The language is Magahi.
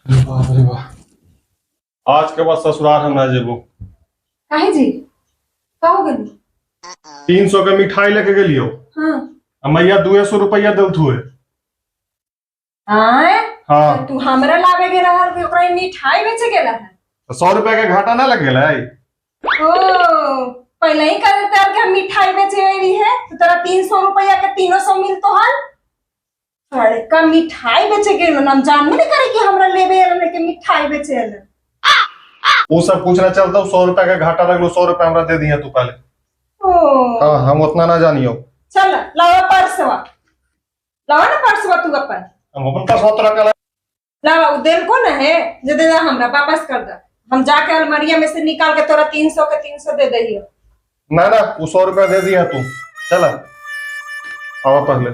अरे बाप रे बाप, आज के बाद ससुराल हम ना जेबो। काहे जी, का हो गेल? 300 के मिठाई लेके गेलियो। हाँ। आ मैया 200 रुपया देलथु है। आय? हाँ। तू हमरा लावे के रहल कि ओकरा मिठाई बेचे गेला है? 100 रुपया के घाटा ना लग गेलै? ओ पहले ही कह देते कि हम मिठाई बेचे रही है तो तोरा 300 रुपया के 300 मिलतो हल। का मिठाई बेचे गेल, हम जानबे नहीं करे कि हमरा लेबे एलन के मिठाई बेचे एलन। वो सब कुछ ना चलता, 100 रुपया के घाटा लगलो, 100 रुपया हमरा दे दिया तू पहले। ओ हाँ, हम उतना ना जानियो। चल लावा पर्सवा, लावा ना पर्सवा तू अपन। हम अपन पास तोरा के लावा, उ देल को ना है जे दे दा हमरा, वापस कर दा, हम जाके अलमारिया में से निकाल के तोरा 300 के 300 दे दहियो। ना ना, वो 100 रुपया दे दिया तू, चल आवा पहले।